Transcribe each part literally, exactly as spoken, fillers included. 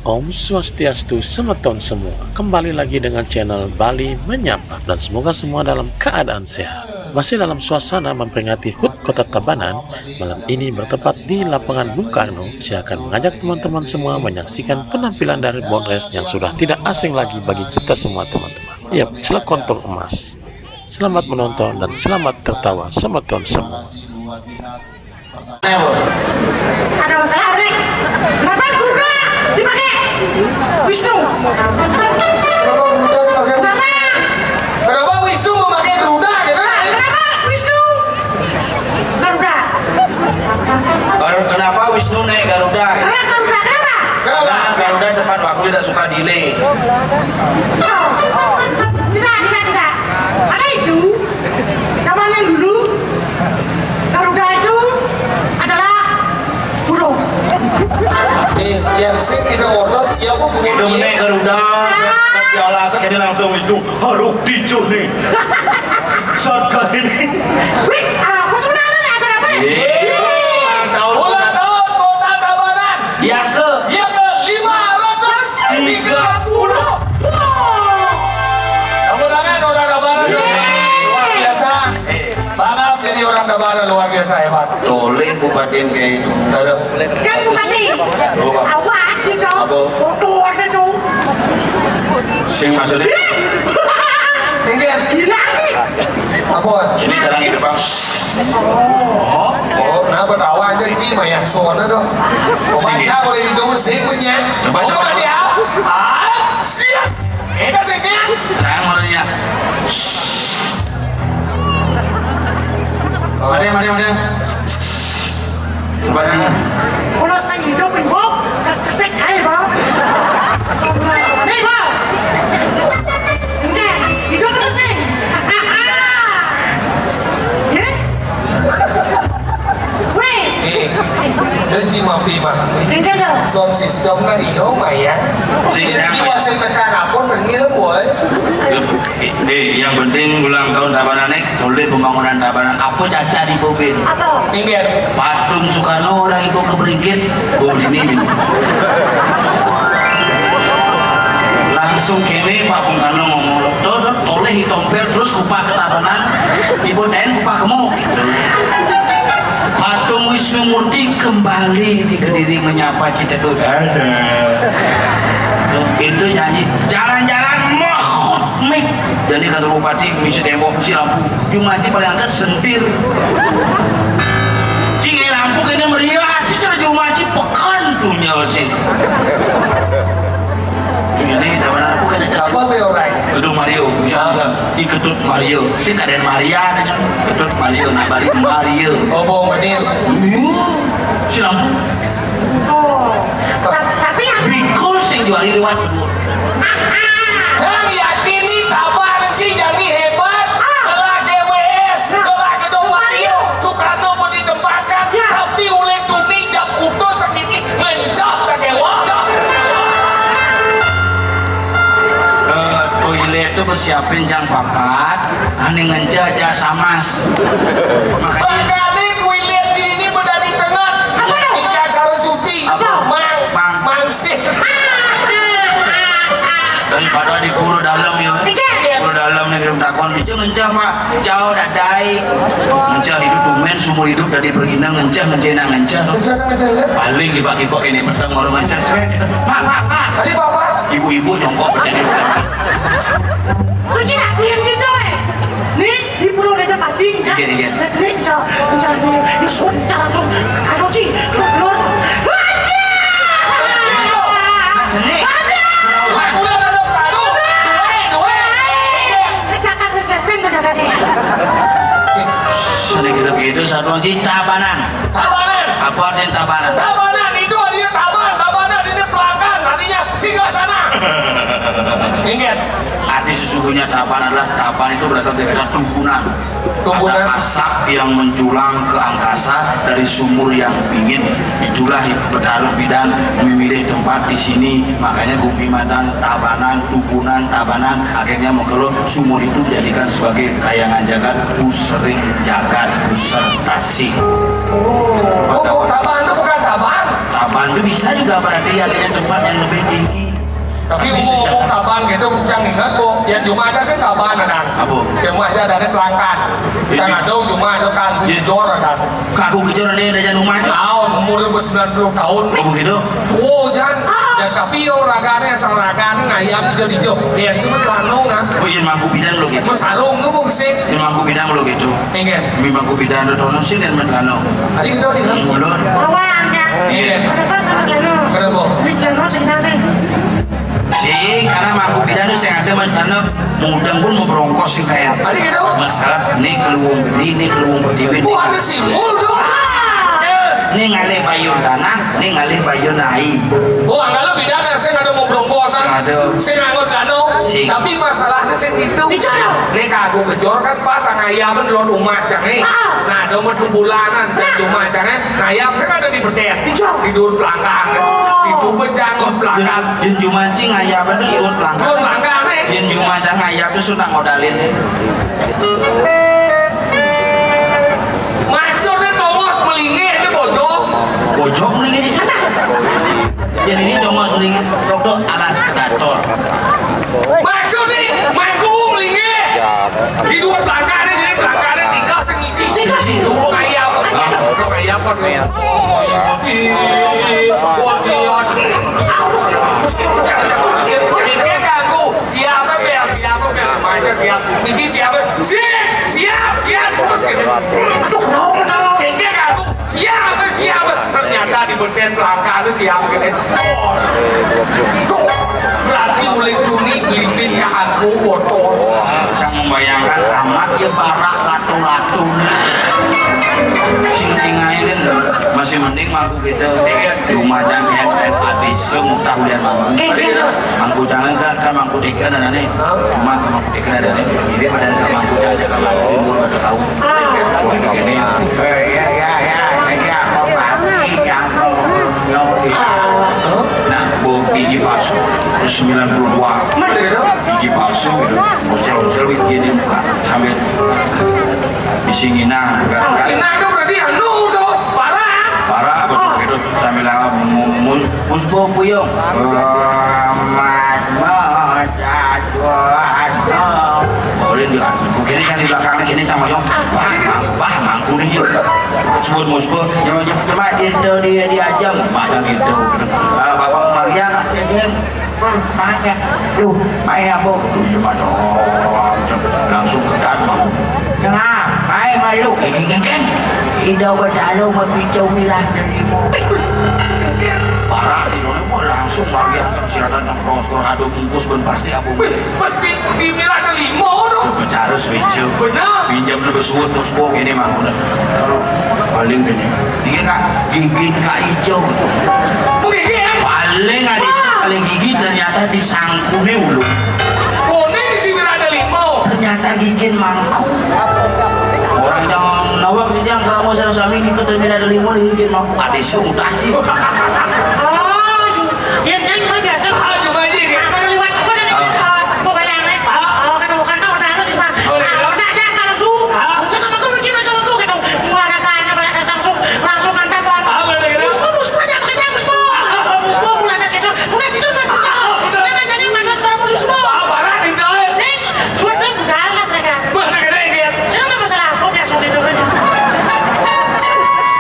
Om Swastiastu, semeton semua. Kembali lagi dengan channel Bali Menyapa dan semoga semua dalam keadaan sehat. Masih dalam suasana memperingati hut Kota Tabanan, malam ini bertempat di lapangan Bung Karno, saya akan mengajak teman-teman semua menyaksikan penampilan dari Bondres yang sudah tidak asing lagi bagi kita semua, teman-teman. Yap, Celekontor Emas. Selamat menonton dan selamat tertawa, semeton semua. Ada masalah apa nih? Kenapa Garuda dipakai Wisnu? Kenapa Wisnu memakai Garuda? Kenapa Wisnu? Garuda. Kenapa Wisnu naik Garuda? Kenapa Garuda? Kenapa? Karena Garuda tepat waktu, tidak suka delay. Oh. Tidak, tidak, tidak. Ada itu. Zaman yang dulu, Garuda itu adalah burung. Eh, yang sing kita wotos, ya, apa burung? Itu dia? Bener Garuda, dia langsung Wisnu, harus diculik. Saat kali ini. Wih, apa sebenarnya acara apa nih? Iya. Ulang tahun Kota Tabanan. Yang ke? Yang ke lima ratus tiga puluh. Wow. Tepuk tangan, Kota Tabanan. Luar biasa. Bangap jadi orang Tabanan, luar biasa hebat. Toleh Bupati kayak itu. Aduh. Kan Bupati. Oh, Pak. Awak gitu. Apa? Foto ada tuh. Sing maksudnya? Tinggi. Hilang nih. Apa? Ini cara hidup, Bang. Oh, kenapa tawa aja, Ci? Maya sono tuh. Baca boleh itu sing punya. Coba, coba. Dia. Ah, siap. Kita sini. Saya mau nanya. Mari, mari, mari. Coba sini. Kalau saya hidup, Ibu, kecetek kayak, Bang. Nih, Bang. Enggak, hidup terus sih. Ya? Weh. Eh, dan si Mapi mah. Enggak dong. Sound system lah, iyo, Maya. Si Dan si Maya. Wasit tekan apa, nengil, boy. Eh, yang penting ulang tahun Tabanan, Nek. Oleh pembangunan Tabanan, apa cacat di Bobin? Apa? Inggih. Patung Soekarno orang ibu ke Bringkit, Bobin ini. Langsung kene Pak Bung Karno ngomong, "Tuh, tuh, toleh ditompel terus kupah ke Tabanan, ibu ten kupah kemu." Patung Wisnu Murti kembali di Kediri menyapa kita tuh. Ada. Tuh, itu nyanyi. Jalan-jalan mahut mik. Jadi kata bupati, misi tembok, misi lampu. Jumadi paling angkat sentir. Cing, eh, lampu kena meriah, cing, cara Jumadi pekan punya, cing. Ini, dah mana lampu kena cara. Apa be orang? Kedua Mario, bisa, bisa. Iketut Mario. Si kaden Maria, katanya. Ketut Mario, nah balik Mario. Oh, bohong bener. Hmm, si lampu. Oh, ta-, tapi yang bikul sing juari lewat dulu. Saya yakin nih, Tabanan sih jadi hebat. Telah G W S, telah gedung Mario, Soekarno mau ditempatkan, tapi oleh Tuni jam kutus sakit ngencok ke dewa. Eh, toilet tuh bersiapin jang papat, aneh ngencah aja samas. Makanya makanya kuilit sini udah di tengah. Apa tuh? Bisa sarung suci. Apa? Mang. Mang. Mangsih. Daripada di pura dalam ya. Iya. Pura dalam nih, belum takon. Itu ngencah, Pak. Jauh dadai. Ngencah hidup tumen, seumur hidup dari pergi nang ngencah, ngencah nang ngencah. Ngencah nang ngencah, ya? Paling kibak-kibak ini petang baru ngencah, cret. Pak, Pak, Pak. Tadi Bapak. Ibu-ibu nyongkok berdiri. Lu Cina, diam gitu, eh. Nih, di Pulau Raja Pating, ya. Iya, iya. Nah, sini, Cina, Cina, Yusuf, Cina, langsung, Cina, Cina, keluar, keluar. Nah, sini. Aduh. Aduh, aduh, aduh, aduh. Duit, duit. Eh, kakak, terus setting, kakak, sih. Sini gitu-gitu, satu lagi, Tabanan. Tabanan. Apa artinya Tabanan? Tabanan itu artinya taban, Tabanan ini pelanggan, artinya Singgah sana. Ingat. Arti sesungguhnya Taban adalah, Taban itu berasal dari kata tubunan. Tubunan. Ada asap yang menjulang ke angkasa dari sumur yang dingin. Itulah Betara Bidan memilih tempat di sini. Makanya gumimadan Tabanan, tubunan, Tabanan. Akhirnya mengkeluh sumur itu dijadikan sebagai kayangan jagat, pusering jagat, puser tasik. Oh, Taban itu bukan Taban. Taban itu bisa juga berarti artinya tempat yang lebih tinggi. Tapi ngomong Taban gitu, jangan ingat, Bu. Ya, cuma aja sih Taban, ada. Apa? Cuma aja ada pelangkan. Iya. Jangan ada, cuma ada kangkung jor, ada. Kangkung jor ini ada yang rumah. Tahu, umur sembilan puluh tahun. Oh, begitu? Oh, jangan. Ya, tapi yang ragane, sang ragane ngayam jadi joget, semua lanong, ah. Oh, iya, mangku bidan lo gitu. Mesarung tuh, Bu, sih. Iya, mangku bidan lo gitu. Ingat. Memang ku bidan do tono sih dan metlano. Tadi kita di mulut. Bawang, Cak. Iya. Kenapa sama Jano? Kenapa? Ini Jano sing nasi. Si, karena mangku bidan itu sing ada metlano, mudeng pun mau berongkos sih kayak. Tadi gitu. Masalah ini keluung gede, ini keluung pertiwi. Wah, ada simbol dong. Ini ngalih bayun tanah, ini ngalih bayun air. Oh, kalau bidan sing ada mau berongkosan. Ada. Sing nganggo dano. Sing. Tapi masalahnya sing itu. Bicara. Ini kagak kejor kan pas ngayam lo rumah jange. Ah. Nah, ada metu bulanan, jangan cuma jange. Ngayam sing ada di beden. Iya. Tidur belakang. Oh. Tidur bejang belakang. Yen, yen jumancing ngayam itu tidur belakang. Tidur belakang, eh. Yen jumancing ngayam itu sudah modalin. Maksudnya tongos melingih itu bojo. Bojo melingih. Yen ini tongos melingih, tok alas kedaton. Maksudnya, mangku melingih. Di dua belakangnya, jadi belakangnya tiga sing isi. Sing isi. Dukung ayam. Dukung ayam pas nih. Wah, iya. Ini aku. Siapa, Bel? Siapa, Bel? Namanya siapa? Ini siapa? Siap, siap, siap. Terus gitu. Aduh, kenapa, kenapa? Ini aku. Siapa, siapa? Ternyata di beten belakang itu siapa gitu. Tuh, berarti uling tuni gelipin ke aku, woton. Saya membayangkan amat ya parak latu-latu nih. Sing tinggalin masih mending mangku gitu. Cuma jangan et et adi seng utah ulian mangku. Mangku jangan kan, kan mangku tiga dan aneh. Cuma ke mangku tiga dan aneh. Jadi badan ke mangku aja ke mangku di luar pada tahu. Wah, ini. Eh, ya, ya, ya, ya, ya, apa, apa, ya, apa, ya, ya. Nah, bu gigi palsu sembilan puluh dua. Gigi palsu gitu. Bocil-bocil wit gini buka sambil bisi nginang, buka, buka. Nginang itu berarti anu tuh, parah. Parah, betul gitu. Sambil, ah, mu-, mu-, musbo puyung. Amat, amat, aduh, aduh. Ulin di, ku kiri kan di belakangnya gini sama yang, bah, mang-, bah, mangku nih. Sebut musbo, yang, yang, cuma itu dia diajak, macam itu. Ah, Bapak Maria, Kak Cecep. Tanya, "Duh, main apa?" Duh, cuma dong. Langsung ke dalam. "Tengah, main malu." Ini kan, Indo Betara mau pinjau milah dari mau. Parah, Indo mah langsung lari ancang siatan, tang kros-kros, aduh, bungkus, ben pasti apa. Pasti. Dibilang ada lima orang. Tuh, bicara switch. Benar. Pinjam lebih suut, terus bawa gini, mangkuna. Paling gini. Iya, Kak. Gigit Kak Ijo. Gigit? Paling ada, paling gigit ternyata di sangkune ulu. Kuning si ada lima. Ternyata gigit mangku. Orang jangan nawak di tiang keramo sareng sami, gigit ternyata ada lima, gigit mangku. Ada sudah sih. Oh, iya. Yang saya cuma biasa. Ah, cuma aja, ya. Apa liwat? Kok udah gitu? Ah. Oh, kok bayangin? Ah. Oh, kan bukan tahu, udah harus, Pak. Oh, iya. Ah, udah aja kalau tuh. Ah. Usah sama guru, gimana kalau tuh? Gitu. Gua ada tanya, banyak langsung, langsung mantap, Pak. Ah, bener gitu. Bus, bus, bus, aja pakai jam, bus, bus. Ah, bus, bus, bulan aja gitu. Bukan situ, Mas, situ. Ah, bener. Udah, udah, jadi mantan para bus, bus. Ah, parah nih, guys. Sing, buat gue, bukan, Mas, mereka. Bener gitu, ya. Saya udah masalah apa, biasa gitu kan.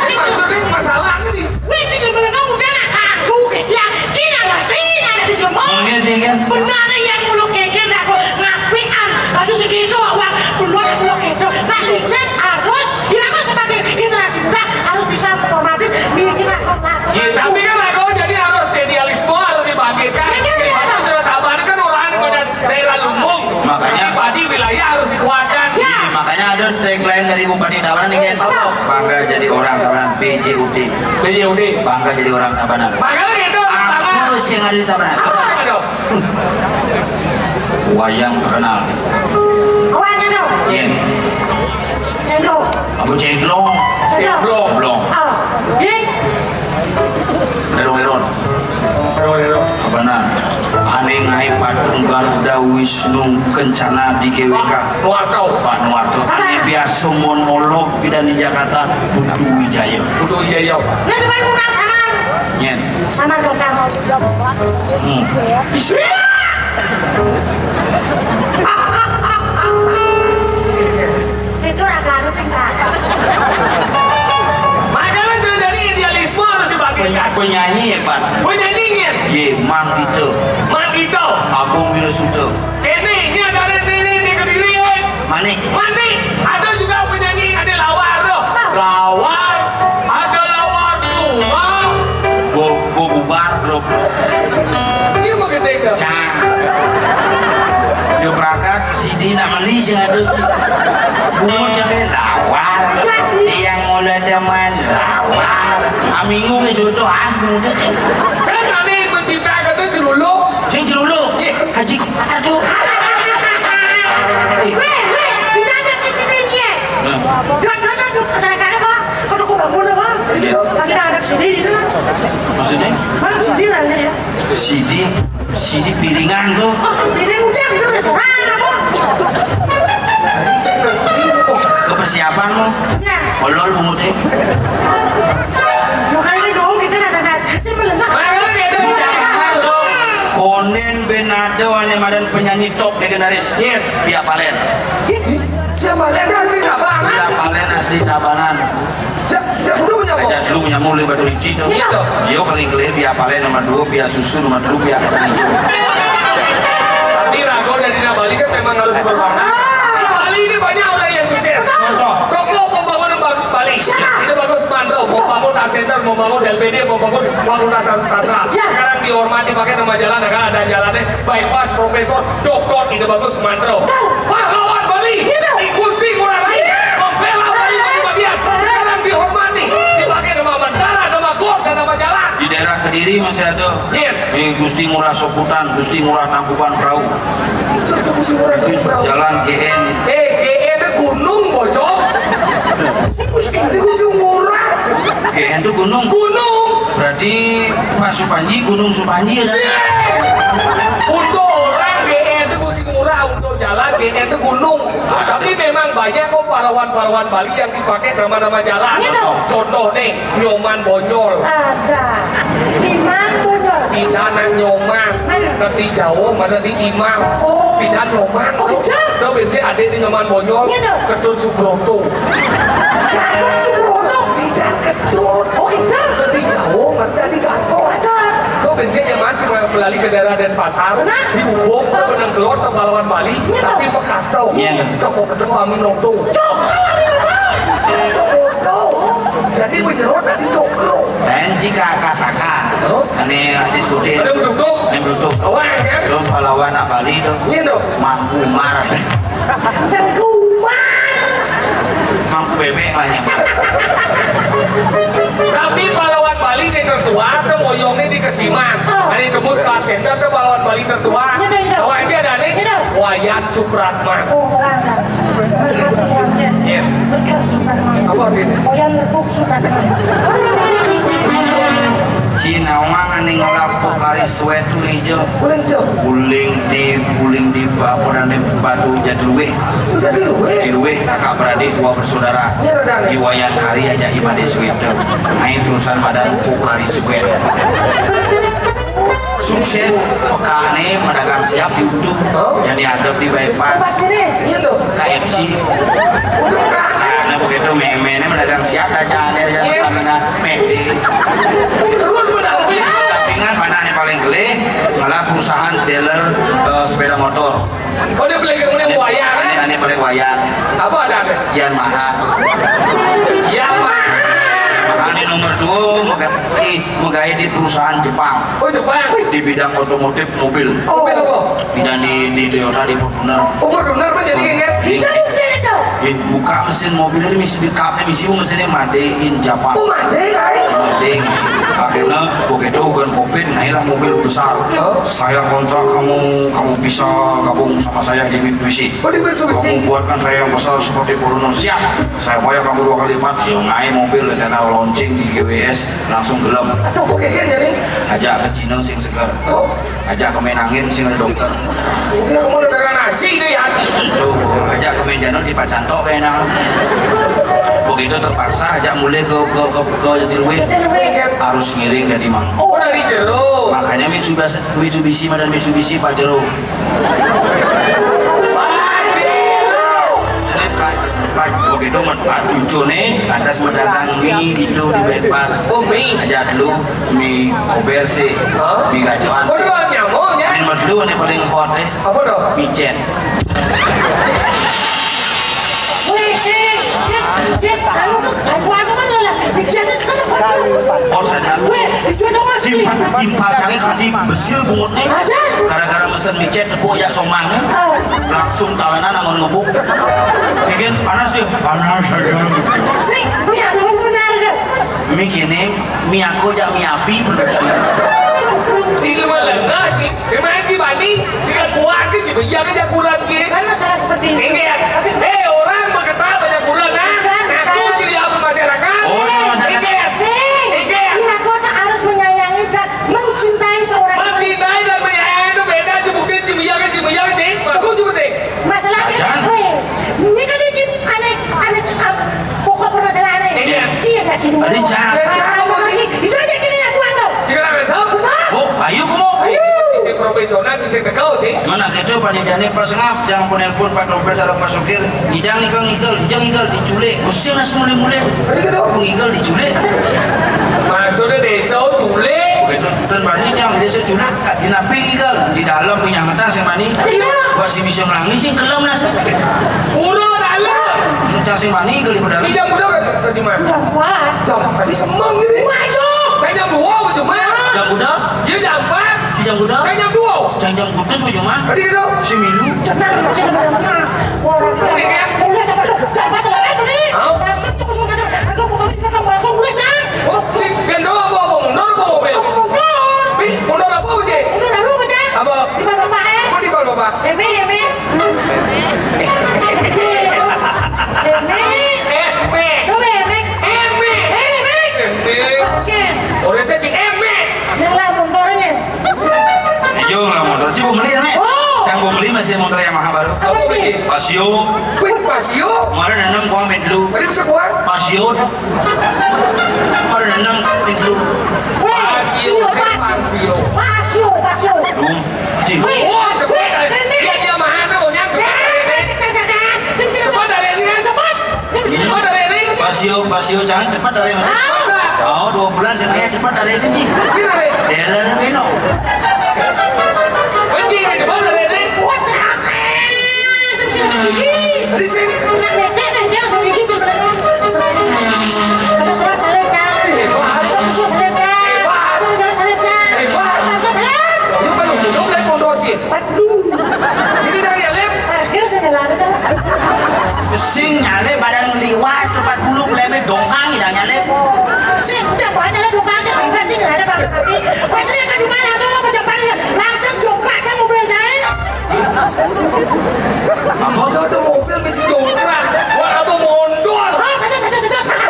Sing, maksudnya masalah ini. Wih, cing, yang bilang kamu udah nak kaku, ya. Cing, yang ngerti, nggak ada di rumah. Iya, dia kan. Benar, yang muluk geger, aku ngapian. Aduh, segitu, awak, keluar, muluk geger. Nah, saya harus, ya, aku sebagai generasi muda, harus bisa menghormati, mikir, aku ngaku. Iya, tapi kan aku jadi harus idealisme, harus dibagikan. Iya, iya, iya. Daripada cerita abadi kan orang yang udah daerah lumbung. Makanya. Padi wilayah harus dikuatkan. Iya. Makanya ada tagline dari Bupati Tabanan nih, kan. Apa? Bangga jadi orang Tabanan, B J U T. B J U T. Bangga jadi orang Tabanan. Bangga gitu, aku, pertama. Sing ada di taman. Apa sing ada? Wayang terkenal. Wayang itu. Yen. Cendol. Apa cendol? Cendol. Cendol. Ah. Yen. Erong-erong. Erong-erong. Apa nah? Ane ngae patung Garuda Wisnu Kencana di G W K. Pak Nuwarto. Pak Nuwarto. Ane biasa monolog pidan di Jakarta, Putu Wijaya. Putu Wijaya. Lah, depan Monas, Samar. Nyen. Samar datang. Hmm. Bisa. Itu agak ada sing tak. Padahal itu dari idealisme harus dibangkitkan. Peny-, penyanyi hebat. Penyanyinya. Ye, Mang Gito. Mang Gito. Agung Wirasuta. Ini, ini ada ini, ini, ini Kediri, eh. Manik. Manik. Ada juga penyanyi, ada Lawar tuh. Lawar. Ada Lawar Tua. Bo, bo bubar, bro. Ini mau gede ke? Cang. Yo, berangkat, sidi nak meli sing ada. Bungut jangan Lawar. Yang mulai demen Lawar. Aminggu ke jodoh as bungut. Kan ada yang menciptakan tuh celuluk. Sing celuluk. Iya. Haji Aduh. Weh, weh, di sana ke sini dia. Nah. Dua, dua, dua, dua, sana kan apa? Aduh, kok bangun apa? Iya. Ada anak sendiri itu. Maksudnya? Mana sendiri ya? Sidi, sidi piringan tuh. Oh, piring udah, udah restoran apa? Ke persiapan lo. Ya. Olol bungut, eh. Makanya dong, kita rasa-rasa. Konden ben ada ane madan penyanyi top legendaris. Iya. Pia Palen. Ih, siapa? Lenda asli Tabanan. Pia Palen asli Tabanan. Ja-, ja-, dulu punya apa? Aja dulu punya mulai batu licin tuh. Iya. Yo paling kele Pia Palen nomor dua, Pia Susu nomor dua, Pia Kacang Hijau. Tapi Rago dan Dina Bali kan memang harus berwarna. Ah. Di Bali ini banyak orang yang sukses. Contoh. Tokoh pembangunan Bali. Siapa? Ini bagus Mandro, mau bangun art center, mau bangun L P D, mau bangun fakultas sastra. Ya. Sekarang dihormati pakai nama jalan, karena ada jalannya bypass Profesor Doktor Ide Bagus Mandro. Tahu. Pahlawan Bali. Iya, tahu. Di Gusti Ngurah Rai. Iya. Membela Bali mati-matian. Sekarang dihormati. Dipakai nama bandara, nama gor, dan nama jalan. Di daerah Kediri masih ada. Iya. Eh, Gusti Ngurah Soputan, Gusti Ngurah Tangkuban Perahu. Itu ada Gusti Ngurah Tangkuban Perahu. Jalan G N. Eh, G N itu gunung, bocok. Gusti, Gusti Ngurah. G N itu gunung. Gunung. Berarti Pak Supanji, Gunung Supanji ya? Siap. Untuk orang G N itu Gusti Ngurah, untuk jalan G N itu gunung. Tapi memang banyak kok pahlawan-pahlawan Bali yang dipakai nama-nama jalan. Gitu. Contoh nih, Nyoman Bonyol. Ada. Iman Bonyol. Pindah nang Nyoman. Mana? Nanti jauh, mana di Imam. Oh. Pindah Nyoman. Oh, iya. Tahu ben si adik di Nyoman Bonyol. Iya, dong. Ketut Subroto. Ketut Subroto. Tidak ketut. Oh, iya. Nanti jauh, mana di Gatot. Ada. Tahu ben si Nyoman cuma pelali ke daerah Denpasar. Nah. Di Ubung, oh. Benang Kelot, ke Pahlawan Bali. Iya, tapi dong. Bekas tahu. Iya, dong. Cokro Aminoto. Cokro Aminoto. Cokro. Jadi menyerot dari Cokro. Lain jika kasaka. Oh. Ane diskusi. Ada beruntung. Yang beruntung. Awak ya. Belum pahlawan apa Bali itu? Iya dong. Mangku Umar. Tengku Umar. Mangku bebek lah ya. Tapi pahlawan Bali ini tertua, tuh moyongnya di Kesiman. Oh. Hari tembus ke Center tuh pahlawan Bali tertua. Iya, iya. Tahu aja dah nih. Iya. Wayan Supratman. Oh, orang. Iya. Apa artinya? Wayan Rebuk Supratman. Si nawang ning ngelapuk kari suet tuh ijo. Boleh ijo. Uling di, uling di apa namanya, Batu Jatiluwih. Bisa di luar. Di Luwih, kakak beradik dua bersaudara. Iya, Radang. Di Wayan Kari aja Imade Suwito. Aing tulisan badan Pukari Suwito. Sukses, pekane medagang siap di Utuh. Oh. Yang diadep di bypass. Pas ini. Iya, loh. K F C. Udah, Kak. Nah, begitu meme ini medagang siap aja, ada yang Iya. Pertamina, Mede. Terus medagang. Tapi ingat, mana yang paling gede? Malah perusahaan dealer, eh, sepeda motor. Oh, dia beli, kemudian buaya, kan? Ini, ini beli buaya. Apa ada, ada? Yamaha. Yamaha. Yamaha ini nomor dua, mega-, di, megai di perusahaan Jepang. Oh, Jepang. Di bidang otomotif mobil. Mobil apa? Bidang di, di Toyota, di Fortuner. Oh, Fortuner mah jadi ingat. Iya. Bisa bukti itu. Buka mesin mobil ini, misi, buka mesin, mesinnya made in Japan. Oh, made, ya? Made. Akhirnya begitu kan covid, naiklah mobil besar. Oh. Saya kontrak kamu, kamu bisa gabung sama saya di Mitsubishi. Oh, di Mitsubishi. Kamu buatkan saya yang besar seperti Bruno. Siap. Saya bayar kamu dua kali lipat. Ya, naik mobil, karena launching di G W S, langsung gelem. Aduh, kok kayak gini? Ajak ke Cina sing segar. Oh. Ajak ke Menangin sing ada dokter. Udah, kamu udah dagang nasi itu ya? Tuh, ajak ke Menjano di Pacanto kayak enak. Begitu terpaksa ajak mulai ke ke ke, ke Jatilui. Jatilui. Harus ngiring dari mangkok. Oh, dari jero. Makanya Mitsubishi, Mitsubishi, madan Mitsubishi Pak Jero. Pak Jero. Jadi Pak, Pak, begitu men Pak cucu nih, lantas mendagang mie itu di bypass. Oh, mie. Ajak dulu. Mie kober sih, hah? Mie gacoan sih. Waduh, nyamuk, ya? Mie dulu nih paling hot, eh. Apa tuh? Mie cét. Weh, sih, dia, dia, anu, aku, anu kan lah, mie cét itu kan apa? Hot saja. Weh, itu dong, Mas. Timpa, timpa cangnya kadi besil bungut nih. Aja. Gara-gara mesen mie cét, tepuk ya somang. Oh. Langsung talenan anggon ngebuk. Bikin panas dia, panas saja. Sih, punya, benar deh. Mie kini, mie aku jak mie api produksi. Cik lu mah lengah, Cik. Memang Cik Bani, Cik kan buat ke Cik Bia ke jakulan ke. Kan masalah seperti ini. Ingat, eh, orang berkata banyak kurang, nah. Kan, aku kan. Jadi apa masyarakat? Oh, masyarakat. Ingat. Sing, ingat. Kita kota harus menyayangi dan mencintai seorang istri. Mencintai dan menyayangi itu beda, Cik. Bukan Cik Bia ke Cik Bia, Cik. Bagus juga, Cik. Masalahnya, sajan. Weh, ini kan ini aneh, aneh, ah, pokok permasalahannya. Iya. Cie, nggak gitu. Tadi cak. Ya, cak, apa, Cik? Itu aja, Cik, yang kuat, dong. Iya, besok. Hah? Oh, ayo, kamu. Ayo. Sing profesional, sing tekau, Cik. Mana gitu, panitianya pas ngap, jangan pun nelpon Pak Dompet, sareng Pak Sukir. Ngidang, ngidang, ngidang, ngidang, ngidang, diculik. Khususnya nasi mulai-mulai. Tadi gitu. Ngidang diculik. Maksudnya desa culik. Begitu, dan Bani yang desa culik, di napi ngidang, di dalam penyelamatan sing Bani. Iya. Buat si misong langi, sing kelem nasi. Pura dalam. Cang sing Bani, ke di dalam. Iya, pura ke, ke di mana? Jam empat. Jam empat, di semang gitu. Waduh. Saya jam dua gitu, mah. Jam kuda? Iya, jam empat. Si jam kuda? Saya jam dua. Jam, jam kuda, sama jam, ah. Tadi gitu. Si Milu. Tenang, tenang, tenang. Orang ini kayak kuliah sama lu. Siapa tuh, eh, tadi? Hah? Langsung tuh, langsung ada, ada motor ini, langsung kuliah, Cang. Oh, si gendong apa, apa? Mundur apa mobil? Apa mundur? Bis, mundur apa, Uji? Mundur dulu, Cang. Apa? Di mana, Pak, eh? Apa di mana, Pak? Emi, Emi. Emi. Emi. Lu, Emi. Emi. Emi. Emi. Oke. Orang cacing Emi. Yang lah motornya. Ayo lah motor. Cik, mau beli, Nek? Oh. Yang mau beli masih motor Yamaha baru. Apa lagi? Pasio. Wih, Pasio. Kemarin enam gua main dulu. Tadi bisa gua? Pasio. Kemarin enam main dulu. Weh, Pasio, Sio, sing Pasio. Pasio, Pasio. Dum. Cik. Wih, wah, cepet. Wih, ini. Dia, dia mana mau nyangkut? Saya, saya, saya, saya, saya, saya, cepat dari ini, kan? Cepat. Cepat dari ini. Pasio, Pasio, jangan cepat dari ini. Hah? Masa? Oh, dua bulan saya cepat dari ini, Cik. Ini dari? Dealer ini, no. Benci, cepat dari ini. Wah, cakep. Dari sini. Nak bebek, bebek, sama gigi, sama gigi. Ada suara salep, Cak. Hebat. Ada suara salep, Cak. Hebat. Ada suara salep, Cak. Hebat. Ada suara salep. Lu paling hidup, lihat pondok, Cik. Aduh. Ini dari Alem. Parkir sini lah, ada. Sing nyale badan liwat, tempat bulu, leme dongkang, ya, nyale. Sing, udah banyak lah dongkang, udah sing, ada, Bang. Pas dia ke rumah, langsung apa, jam empat, langsung jongkrak aja mobil saya. Apa? Jodoh mobil mesti jongkrak. Wah, apa mondor? Oh, saja, saja, saja, saja.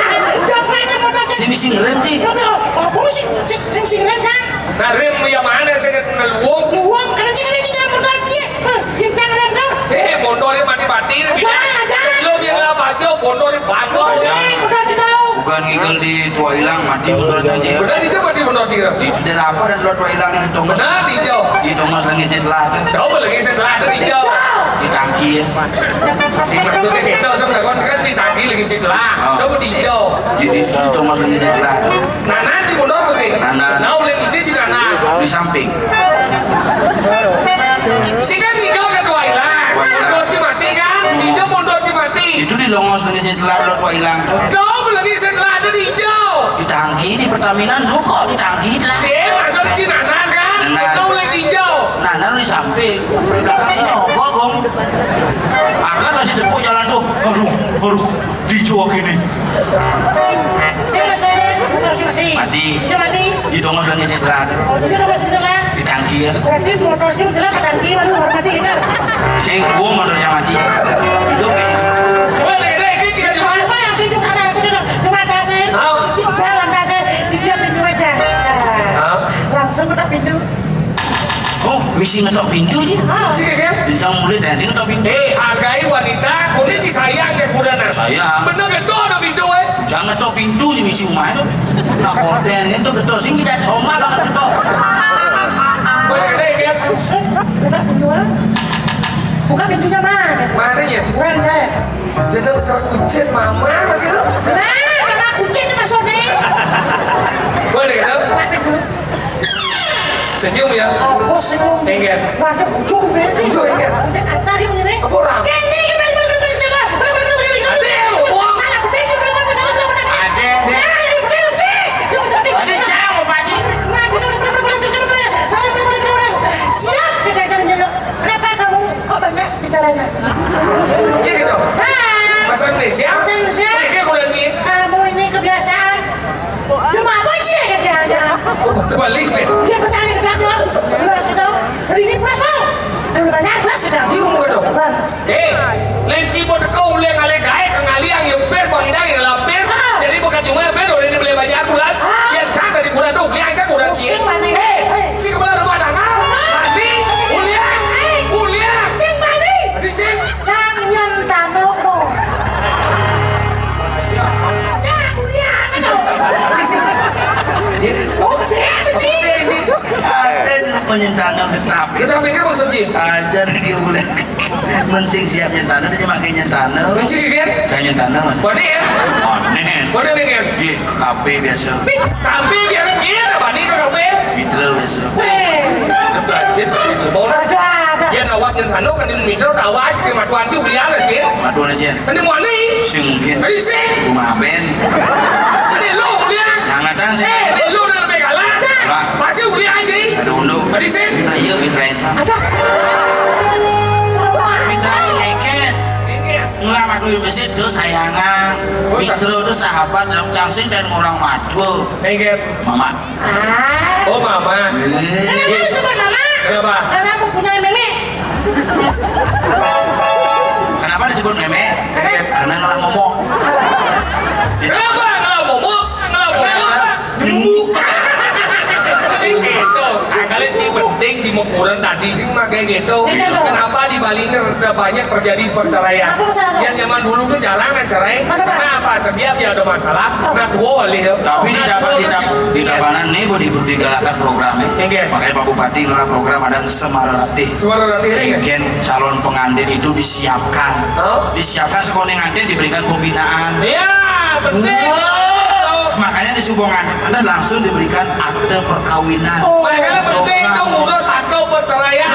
Jongkrak aja motor. Sing mesti ngerem, sih. Apa, apa sih, sing, sing, sing ngerem, Cang? Nah, rem yang mana sih ngeluwung? Luwung, karena sih, karena sih, motor sih. Heh, kencang rem dong. Eh, mondornya mati-mati. Aja, aja. Sebelum yang lah masuk, mondornya bagus. Aja. Eh, motor sih tahu. Bukan ngigel di Tua Ilang, mati mondor janji. Benar, itu mati mondor dia. Di daerah apa dan Tua Ilang di Tongos? Benar, di jauh. Di Tongos lagi setelah tuh. Jauh lagi setelah tuh, di jauh. Di tangki. Si maksudnya kita, sebenarnya kan di tangki lagi setelah. Oh. Jauh di jauh. Di, di, di Tongos lagi setelah tuh. Nah, nanti mundur ke sini. Nah, nah. Nah, udah di sini, nah, nah. Di samping. Si kan ngigel ke Tua Ilang. Tua Ilang. Mundur si mati kan? Hijau mundur si mati. Itu di Longos lagi setelah Tua Ilang tuh. Dong, lebih setelah ada di hijau. Di tangki, di Pertamina, lu kok di tangki lah. Si, masuk Cina kan? Nah, kau lagi hijau. Nah, nah, di samping. Di belakang sini, oh, gua, gong. Angkat masih tepuk jalan tuh. Aduh, aduh, hijau gini. Saya masih ada motor si mati. Mati. Si mati. Di dongos lagi setelan. Oh, di sana masih setelan. Di tangki ya. Berarti motor si setelan ke tangki, baru baru mati kita. Sing, gua motor yang mati. Hidup ya hidup. Coba deh, deh, ini tiga di mana? Apa yang sih itu ada aku sudah cuma ada saya. Hah? Jalan dah saya. Dia pintu aja. Nah, langsung ke pintu. Oh, misi ngetok pintu sih. Ah, sih kan? Bintang mulut dan sih ngetok pintu. Eh, hargai wanita, kulit sih sayang ya kuda nah. Sayang. Bener kan tuh ada pintu eh. Jangan ngetok pintu sih misi rumah itu. Nah, korden kan tuh ketok sih tidak somah bakal ketok. Boleh deh kan? Buka pintu ah. Buka pintunya mah. Mana ya? Bukan saya. Jeneng cerah kucit mama masih lo. Nah, mama kucit itu maksudnya. Boleh gitu? Buka pintu. Senyum ya. Apa senyum? Enggak. Mana bujuk berarti? Bujuk enggak. Bisa kasar dia begini. Apa orang? Kayak ini kita. Ada, ada. Ada cewek mau paci. Siap kita jalan-jalan. Kenapa kamu kok banyak bicaranya? Iya gitu. Bahasa Indonesia. Bahasa Indonesia. Kamu ini kebiasaan. Cuma apa sih ya dia? Oh, bahasa Bali. Dia bahasa Inggris. Benar sih dong. Hari ini plus mau. Udah banyak plus sudah. Bingung gua dong. Eh, lenci mau teko uliang alai gae kang aliang ya pes bang idang ya lapis. Jadi bukan cuma bedo ini beli banyak bulan. Ya kan dari bulan tuh uliang kan udah cie. Eh, si kepala rumah tangga. Mandi, uliang, uliang. Sing mandi. Tadi sing. Jangan tano no. Ya, uliang no. Oh, dia sih. Ada jenis penyentana getap. Getap ini maksudnya? Aja dia boleh. Mensing siap nyentana, dia pakai nyentana. Mensing kan? Saya nyentana, man. Bodi ya? Aneh. Bodi kan? Iya, K P biasa. Tapi dia kan iya, bodi ke K P. Mitra biasa. Belajar mau ada ada. Ya awak nyentana kan di mitra tawa aja ke matuan tuh biar sih. Matuan aja. Kan di mana? Sing mungkin. Tadi sih. Rumah ben. Ini lu kuliah. Yang datang sih. Eh, ini lu udah lebih galak. Pasti kuliah aja. Ada unduk. Tadi sih. Nah, iya, mitra itu. Ada. Mitra ngeket. Enggak, madu yang besi itu sayangan. Mitra itu sahabat dalam cangsing dan orang madu. Ngeket. Mama. Oh, mama. Kenapa disebut mama? Kenapa? Karena mempunyai meme. Kenapa disebut meme? Karena ngelah momok. Kenapa ngelah momok? Ngelah momok. Sing gitu. Sekali sih penting sih mau kurang tadi sih pakai gitu. Kenapa di Bali ini udah banyak terjadi perceraian? Yang zaman dulu tuh jarang yang cerai. Kenapa? Setiap ya ada masalah, nah dua kali ya. Tapi di dapat di dapat di dapanan nih bu di digalakan program ya. Makanya Pak Bupati ngelah program ada Semara Ratih. Semara Ratih. Mungkin calon pengantin itu disiapkan. Disiapkan sekolah ngantin diberikan pembinaan. Iya, betul. Makanya di Subongan Anda langsung diberikan akte perkawinan. Makanya penting dong ngurus akte perceraian.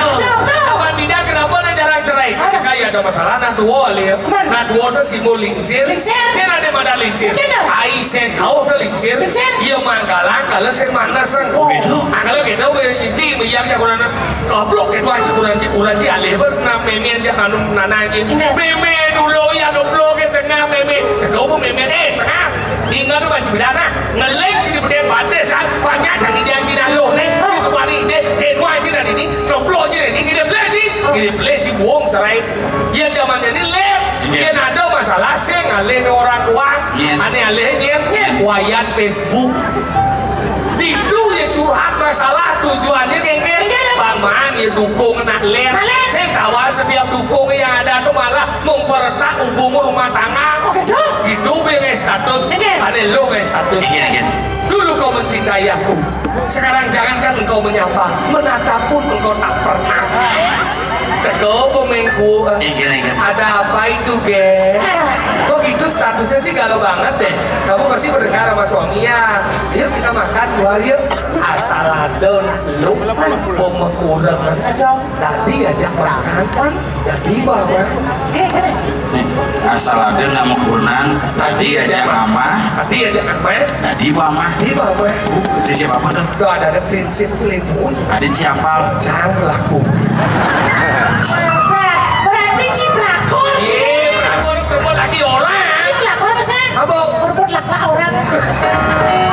Apa tidak kenapa ada jarang cerai? Kayak ada masalah nah dua kali ya. Nah dua tuh simbol lingsir. Lingsir. Kan ada pada lingsir. Ai sing kau ke lingsir. Iya manggalang kalau sing mana sing. Begitu. Nah kalau gitu inci biar jagoan goblok itu aja kurang ji kurang ji alih ber nah memian dia anu nana ji meme dulu ya goblok ke sengah meme kau pun meme eh sengah ingat tu macam mana ngelek sini berdeh batis ah banyak yang dia ji lalu ni di sebari ni kenwa ji dan ini goblok ji ni kita beli ji kita beli ji buang cerai. Iya zaman ini leh. Iya. Ada masalah sing alih orang tua. Iya. Aneh alih dia. Wayan Facebook. Itu ya curhat masalah tujuannya kengke. Bang Man ya dukung nak leh. Saya tawa setiap dukung yang ada tuh malah memperketat hubungan rumah tangga. Itu yang status. Ada lo yang status. Dulu kau mencintai aku. Sekarang jangankan engkau menyapa, menatap pun engkau tak pernah. Teko bumengku. Ada apa itu, Ge? Kok gitu statusnya sih galau banget deh. Kamu pasti berdengar sama suaminya. Yuk kita makan keluar yuk. Asal ada nak lu pemekuran saja. Tadi ajak makan. Jadi bawa. Nih. Asal ada nama kurenan, tadi aja mama, tadi aja mama, tadi ibu ama. Di bawah. Di siapa tuh? Tuh ada, ada prinsip playboy. Ada siapa? Jangan pelaku. Apa? Berarti si pelakor. Iya, pelakor, pelakor lagi orang. Si pelakor apa sih? Apa? Berbuat lak-lak orang.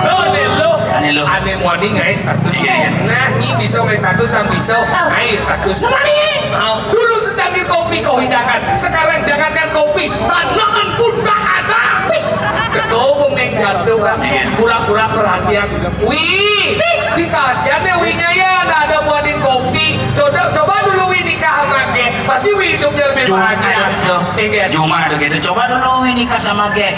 Tuh, nih lo. Ane lo. Ane muani ngais status. Iya, iya. Nah, ini bisa ngais status, cang bisa. Oh. Ngais status. Semani. Mau dulu secangkir kopi kau hidangkan. Sekarang jangankan kopi, tanaman pun tak ada. Kau bengeng jatuh, Kak. Iya. Pura-pura perhatian. Wih, dikasihan deh Wihnya ya, ada, ada buatin kopi. Coba, coba dulu Wih nikah sama Ge. Pasti Wih hidupnya lebih bahagia. Iya. Cuma ada gitu. Coba dulu Wih nikah sama Ge.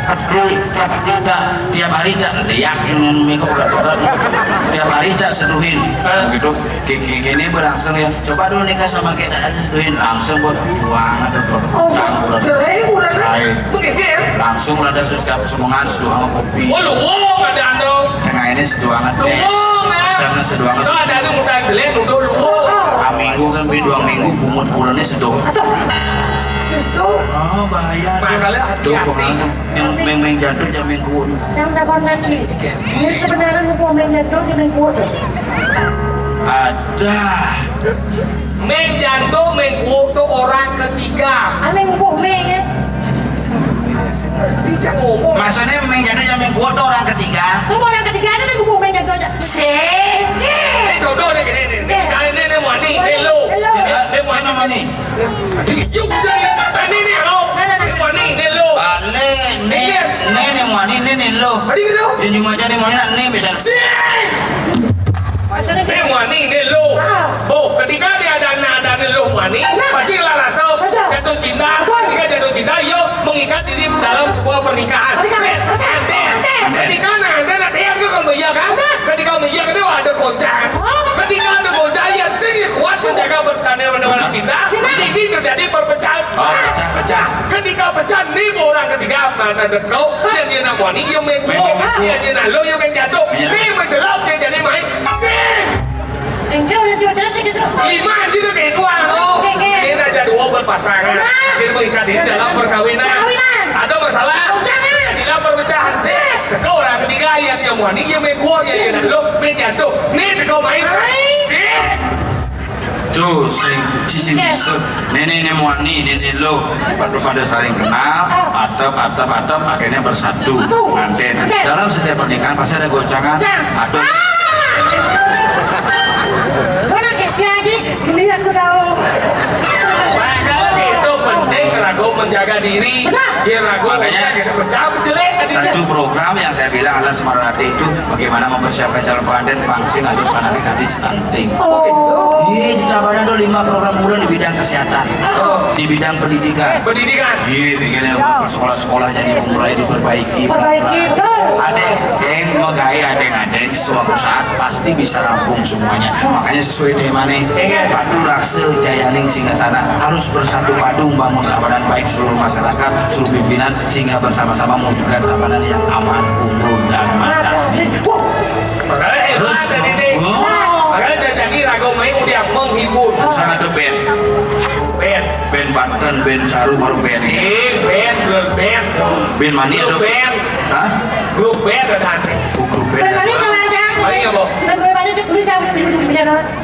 Tapi, tapi tak tiap hari tak liak ini, Miko, tiap hari tak seduhin. Gitu. Gini berlangsung ya. Coba dulu nikah sama Ge, tak seduhin, langsung buat juang atau campur. Cerai udah. Cerai. Begitu ya. Langsung ada setiap semengan seduhan kopi. Oh, lu ada anu. Tengah ini seduhan teh. Lu ada. Tengah seduhan. Kalau ada anu mudah jelek, udah lu. Ah, minggu kan, bi dua minggu bungut kurannya seduh. Itu. Oh, bahaya tuh. Makanya hati-hati. Tuh, pengaruh. Yang meng-meng jatuh, yang meng kuat. Yang takon lagi. Ini sebenarnya ngupuh meng jatuh, yang meng kuat. Ada. Meng jatuh, meng kuat tuh orang ketiga. Aneh ngupuh meng ya. Ada sih ngerti, cak ngomong. Maksudnya meng jatuh, yang meng kuat tuh orang ketiga. Ngupuh orang ketiga, ada ngupuh meng jatuh aja. Sih. Eh, jodoh deh, gini, gini. Misalnya ini, ini muani, ini lo. Ini muani. Ini muani. Yuk, udah ya, tadi nih, lo. Ini muani, ini lo. Balik, nih, nih, nih, muani, nih, nih, lo. Tadi gitu. Junjung aja nih, muani, nih, bisa. Sih. Maksudnya ini muani, ini lo. Ah. Oh, ketika dia ada anak, ada lo muani, pasti lah rasa jatuh cinta. Ketika jatuh cinta, yuk mengikat diri dalam sebuah pernikahan. Pernikahan. Sih, pernikahan. Nanti, ketika anak, anak, nanti, kan, kalau iya, kan? Ketika iya, kan, ada goncang. Ketika ada goncang, ya, sih, kuat menjaga persatuan, menjaga cinta. Cinta. Jadi terjadi perpecahan. Oh, pecah. Pecah. Ketika pecah, nih orang ketiga, mana ada kau, yang dia nak muani, yang meng kuat. Meng kuat. Yang dia nak lo, yang meng jatuh. Iya. Nih menjelap, dia jadi main. Sih. Enggak, udah jelap-jelap sih gitu. Lima aja udah kayak dua. Oh, oke, oke. Ini raja dua berpasangan. Nah. Jadi mengikat diri dalam perkawinan. Perkawinan. Ada masalah? Jangan. Jadilah perpecahan. Yes. Kau orang ketiga, yang dia muani, yang meng kuat, yang dia nak lo, meng jatuh. Nih, kau main. Hai. Sih. Tuh, sing, sing, sing. Nenek, nenek muani, nenek lo, pada, pada saling kenal, atap, atap, atap, akhirnya bersatu, nganten. Dalam setiap pernikahan pasti ada goncangan. Atau mana ya, Haji? Ini aku tahu. Makanya itu penting ragu menjaga diri. Benar. Biar ragu. Makanya pecah jelek. Satu program yang saya bilang adalah Semarate itu bagaimana mempersiapkan calon pengantin, pang sing adi panake kadi stunting. Oh, gitu. Iya, di Tabanan tuh lima program unggulan di bidang kesehatan, di bidang pendidikan. Pendidikan. Iya, bikinnya sekolah-sekolah jadi mulai diperbaiki. Perbaiki, betul. Ada yang megai, ada yang ada yang suatu saat pasti bisa rampung semuanya. Makanya sesuai tema nih. Iya. Padu Raksa Jayaning Singgasana harus bersatu padu membangun Tabanan baik seluruh masyarakat, seluruh pimpinan, sehingga bersama-sama mewujudkan Tabanan yang aman, unggul, dan mandiri. Makanya hebat jadi deh. Makanya jadi ragu main udah menghibur. Sangat the band. Band. Band Banten, band Caru, baru band. Sing, band, belum band. Band mani ada? Band. Hah? Grup band ada nanti. Oh, grup band. Band mani kalau aja. Oh, iya, Bo. Band mani itu bisa.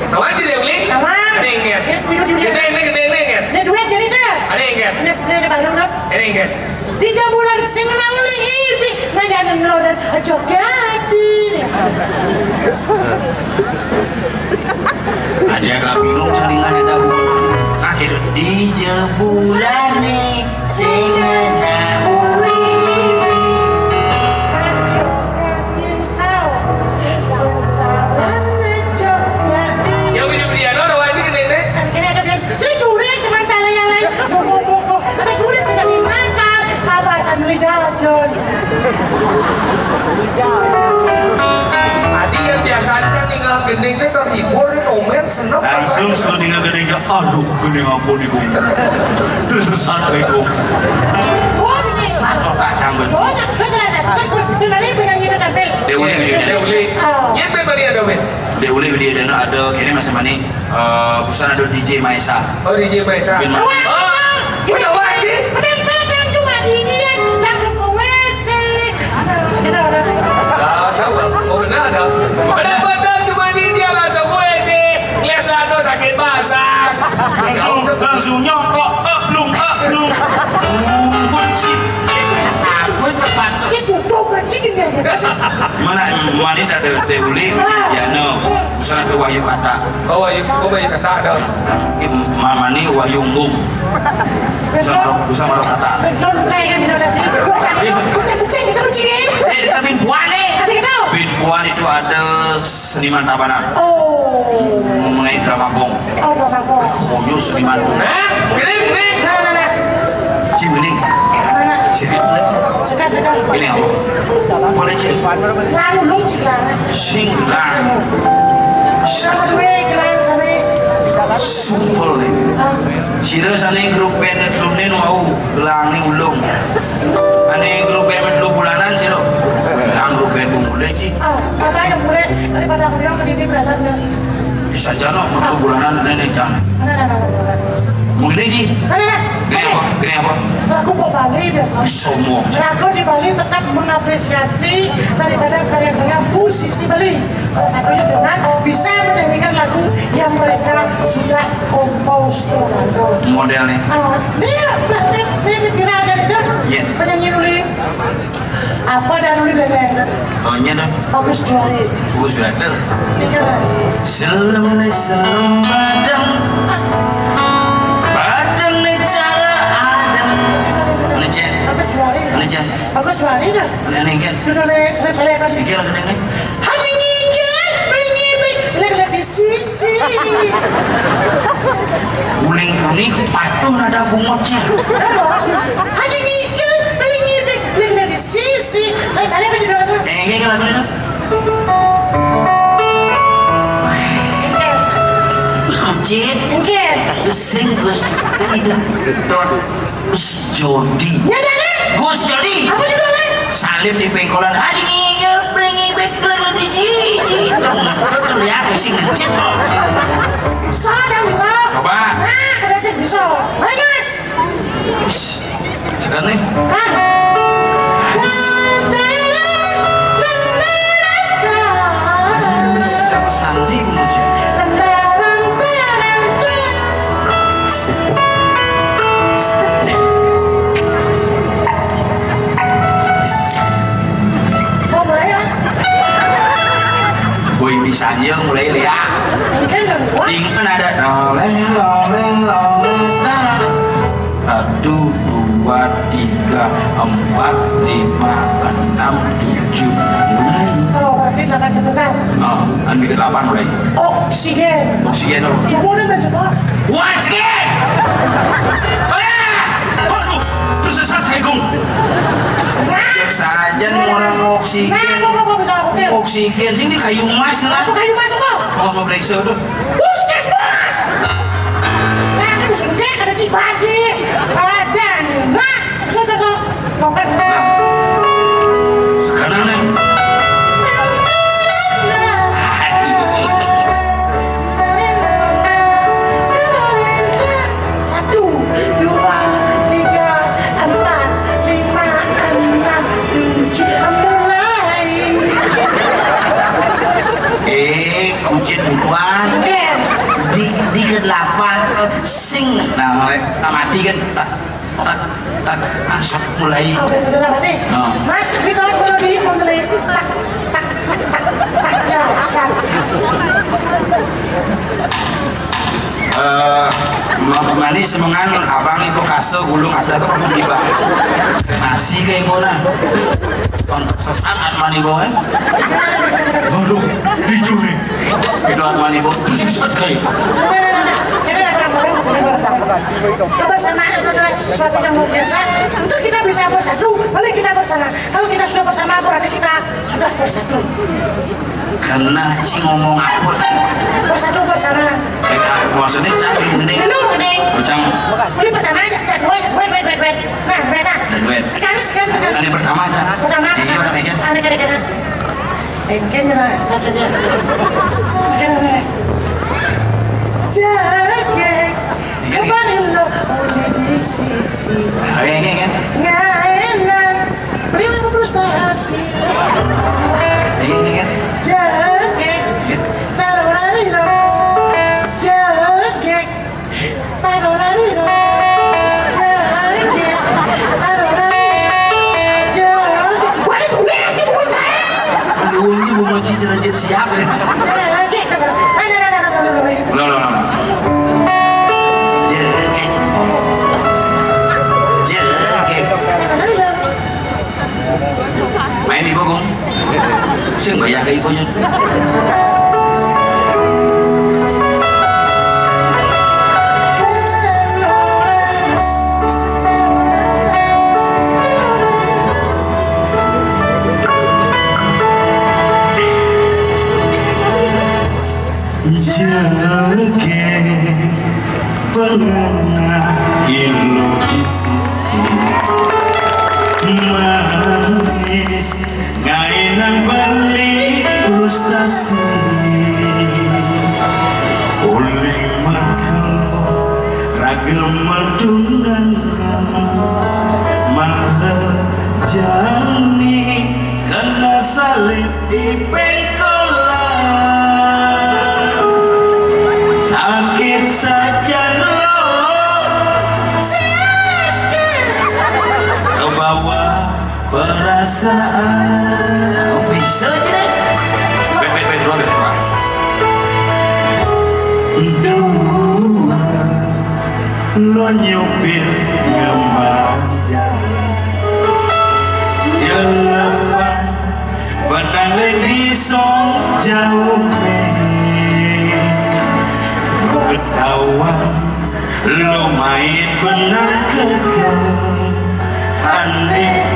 Nama aja deh, Uli? Nama? Ada yang ingat? Gede, gede, gede, gede, ingat? Ini duet jadi itu ya? Ada yang ingat? Ini, ini, ini baru, Dok. Ada yang ingat? Tiga bulan sing nang Uli ini ngajarin ngelodan joget. Ada yang bingung, salingan ada bu. Akhir di jebulan nih, sing ada Uli. Kacau. Ya, udah, udah, ya, no, no, aja gede, gede. Kan kira ada dia, saya curi sementara yang lain. Buku-buku, ada tulis dari makan, kapasan beli jajan. Tadi yang biasa aja nih, nggak gending deh, terhibur, nih, komen, seneng. Langsung sudah tinggal gending, aduh, gending apa nih, Bu? Tersesat, Bu. Oh, bisa. Satu kacang, Bu. Oh, terus selesai. Kan, kan, kan, kan, kan, kan, Deuli, Deuli. Deuli. Oh. Iya, Deuli ada, Be. Deuli, Deuli ada, ada, kini masih mani, eh, busan ada D J Maesa. Oh, D J Maesa. Bin Mani. Oh, udah, wah, ini. Mana mani tak ada teh uli, ya no. Misalnya tu Wahyu Kata. Oh, Wahyu, oh, Wahyu Kata ada. Mama ni Wahyu Embung. Bisa marok, bisa marok kata. Background play kan, terima kasih. Kucing, kucing, kita kucing, eh. Eh, kita bin puan nih. Ada kita. Bin puan itu ada seniman Tabanan. Oh. Mengenai drama gong. Oh, drama gong. Koyo seniman gong. Hah? Gini, gini. Nah, nah, nah. Cing, gini. Mana? Sini. Sekat, sekat. Gini apa? Apa nih, Cing? Lalu lu, Cing, lah. Sing lah. Sama gue, kenalan sama. Sumpel nih. Ah. Sira sane grup band Lunin wau gelangi ulung. Ane grup band Lu Bulanan sira. Nang grup band mulai, Ci. Ah, apa yang mulai daripada aku yang ini beranak ya? Bisa jano metu bulanan nenek jane. Nah, nah, nah, nah, nah. Mung ini, Ci. Nah, nah, nah. Gini apa? Gini apa? Lagu kok Bali biasa. Sombong. Lagu di Bali tetap mengapresiasi daripada karya-karya musisi Bali. Salah satunya dengan bisa menyanyikan lagu yang mereka sudah kompos tuh, Rando. Model nih. Ah, dia, dia, dia, dia kira aja nih, dah. Iya. Penyanyi dulu. Apa dan dulu, dah, dah. Oh, iya, dah. Bagus, Juari. Bagus, dah. Tiga, dah. Selem nih, selem badang. Badang nih, cara adang. Situ, situ, situ. Ngecek. Bagus, Juari. Ngecek. Bagus, Juari, dah. Ini kan. Duduk nih, selem, selem, kan. Iki lagi nih. Hanya ngikir, beli ngibik, lihat-lihat di sisi. Uling kuning patuh nada bungut, Ci. Apa? Hanya ngikir, beli ngibik, lihat-lihat di sisi. Saya, saya apa judulnya? Eh, ini kan lagu itu. Kucit. Mungkin. Sing Gus. Tidak. Dot. Gus Jodi. Ya, dah, dah. Gus Jodi. Apa judulnya? Salib di pengkolan. Adi ngigel, pringibek, gelang di sisi. Dong, betul ya, sing ngecit kok. Bisa, jangan bisa. Coba. Nah, kena cek bisa. Ayo, Mas. Ush, sekarang nih. Kan. Siapa Sandi, Bung Oce? Mau mulai, Mas? Woi, bisa aja mulai, ya. Mungkin kan, Wak? Ini kan ada loleng, loleng, loleng, loleng. Satu, dua, tiga, empat, lima, enam, tujuh. Mulai. Oh, berarti delapan gitu kan? Oh, kan bikin delapan mulai. Oksigen. Oksigen, oh. Ya, mau udah berapa? Oksigen! Ah! Waduh, tersesat, Kaigung. Nah. Biasa aja nih orang oksigen. Nah, gua, gua, gua bisa oksigen. Oksigen, sini kayu emas, nah. Apa kayu emas, kok? Oh, mau periksa tuh. Puskesmas! Nah, kan bisa gede, ada Cibaji. Aja, nah, bisa, bisa, bisa. Nah, sekarang nih. Satu, dua, tiga, empat, lima, enam, tujuh, mulai. Eh, kucit butuhan. Iya. Di, di kedelapan, sing. Nah, nah, mati kan. Tak, tak, tak, tak. Masuk mulai. Oke, udah lah, mati. Oh. Mas, kita mulai di, mulai. Tak, tak, tak, tak. Ya, asal. Eh, ma-, manis semengan abang ibu kase gulung ada ke pun tiba. Nasi kayak gimana? Untuk sesat Armani boy. Waduh, jujur nih. Itu Armani boy, itu sesat kayak. Kebersamaan itu adalah sesuatu yang luar biasa. Untuk kita bisa bersatu, mari kita bersama. Kalau kita sudah bersama, berarti kita sudah bersatu. Karena Ci ngomong apa? Bersatu bersama. Eh, ah, maksudnya Cang ini. Dulu, Neng. Oh, Cang. Ini pertama aja, kita duet, duet, duet, duet, duet. Nah, duet, nah. Ada duet. Sekali, sekali, sekali. Kali pertama, Cang. Pertama, iya, pertama. Pertama, iya. Ada, ada, ada. Eh, kayaknya lah, satu dia. Oke, oke, oke. Jaga, iya, iya. Kembali lo, oleh di sisi. Oh, iya, iya, kan? Nggak enak. Beli frustasi. Iya, iya, kan? Jahe, tarorariro. Jahe, tarorariro. Jahe, tarorariro. Jahe. Wah, ini tuh sih, bukan saya. Siap nih. Loh, loh, loh. Jegek. Jegek. Main ibu, Gung. Sing bayar ke ibunya. Jegek pengena ilu di sisi manis, ngainan beli frustasi. Uling makelo ragam medungan marejani kena salib di pengkolan. Sakit saja lo, sakit. Ke bawah perasaan. Bisa aja deh. Baik, baik, baik, keluar, keluar. Dua lo nyupir ngemanja. Jelepang benang leng di song jauh. Bertawang lo main pernah keke. Aneh.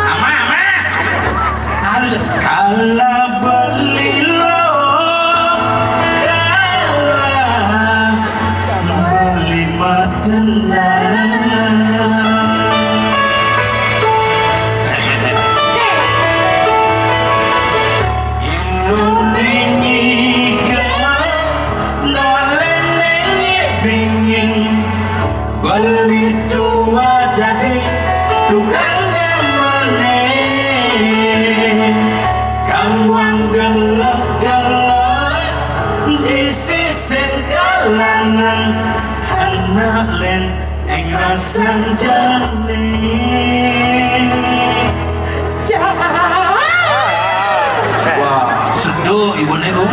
Ama, ama. Harus kalah beli lo, kalah beli mah tenang. Ilu ningi ga, noleng ningi pingin, beli tua dadi tukang ngamane. Kang wang gelek-gelek di sisin kalangan, anak len ing rasang jane. Wah, seduh ibu ne, Gung.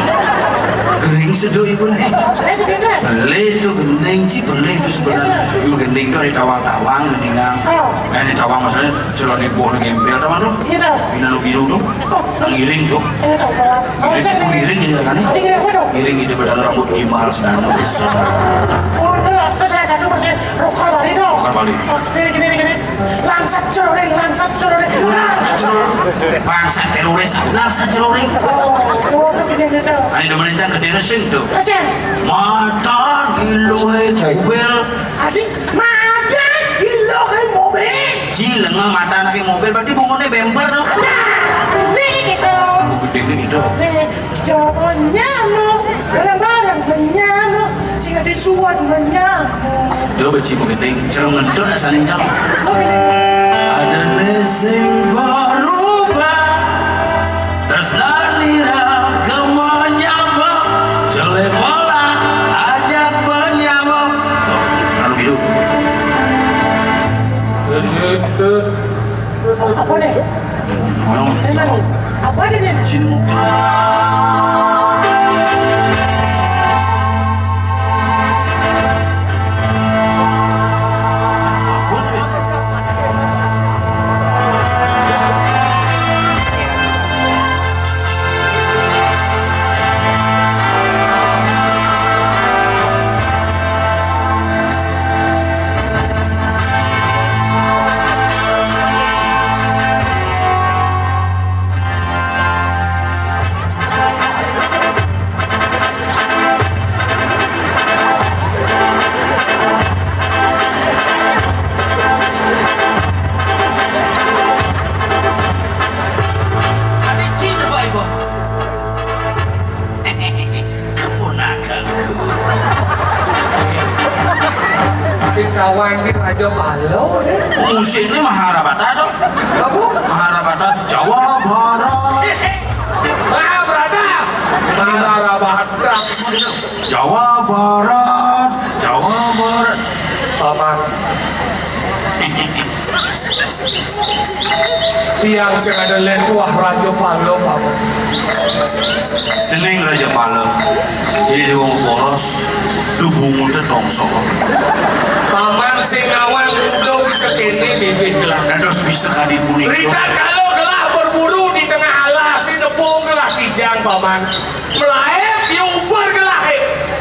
Gering seduh ibu ne. Eh, itu beda. Beli itu gending, Ci, beli itu sebenarnya. Itu gending itu ada tawang-tawang, gendingan. Oh. Eh, ini tawang maksudnya celana ibu ada gempel, tawang tuh. Iya, tahu. Ini anu biru tuh. Oh. Nang iring tuh. Iya, tahu, tahu. Oh, iring, iya, iring ini kan? Iring apa dong? Iring itu pada rambut gimbal sedana. Oh, bener. Terus salah satu masih rocker Bali dong. Rocker Bali. Oh, gini, gini, gini. Langsat ceroring, langsat ceroring, langsat ceroring. Bangsa teroris, langsat ceroring. Oh, waduh, gini, gini, dong. Ayo, udah menentang ke dia sing tuh. Aja. Mata iluhe kubel. Adik, mata iluhe mobil. Ci, lenga mata anake mobil, berarti bungone bemper dong. Nah, ini gitu. Oh, gede ini gitu. Nih, coba nyamuk, barang-barang menyamuk, sehingga disuat menyamuk. Coba Ci, gede, celung ngentut asal nyamuk. Oh, gini. Ada nesing berubah. Tresnani ra kemanyama, jele malah ajak penyama. Tuh, lalu hidup. Apa nih? Ngomong. Emang, apa nih, nih? Sini mungkin. Keponakanku. Si kawan si Raja Balo deh. Musiknya Maharabata dong. Apa? Maharabata, Jawa Barat. Mahabharata. Mahabharata. Barat, Jawa Barat. Paman. Tiang sing ada lén wah Raja Pala, Paman. Jeneng Raja Pala. Jadi wong boros, lu bungut tongso. Paman sing ngawang udah bisa kene bibit gelah. Dan terus bisa kadi punika. Berita kalau gelah berburu di tengah alas, si nepung gelah kijang, Paman. Melaib, ya ubar gelah.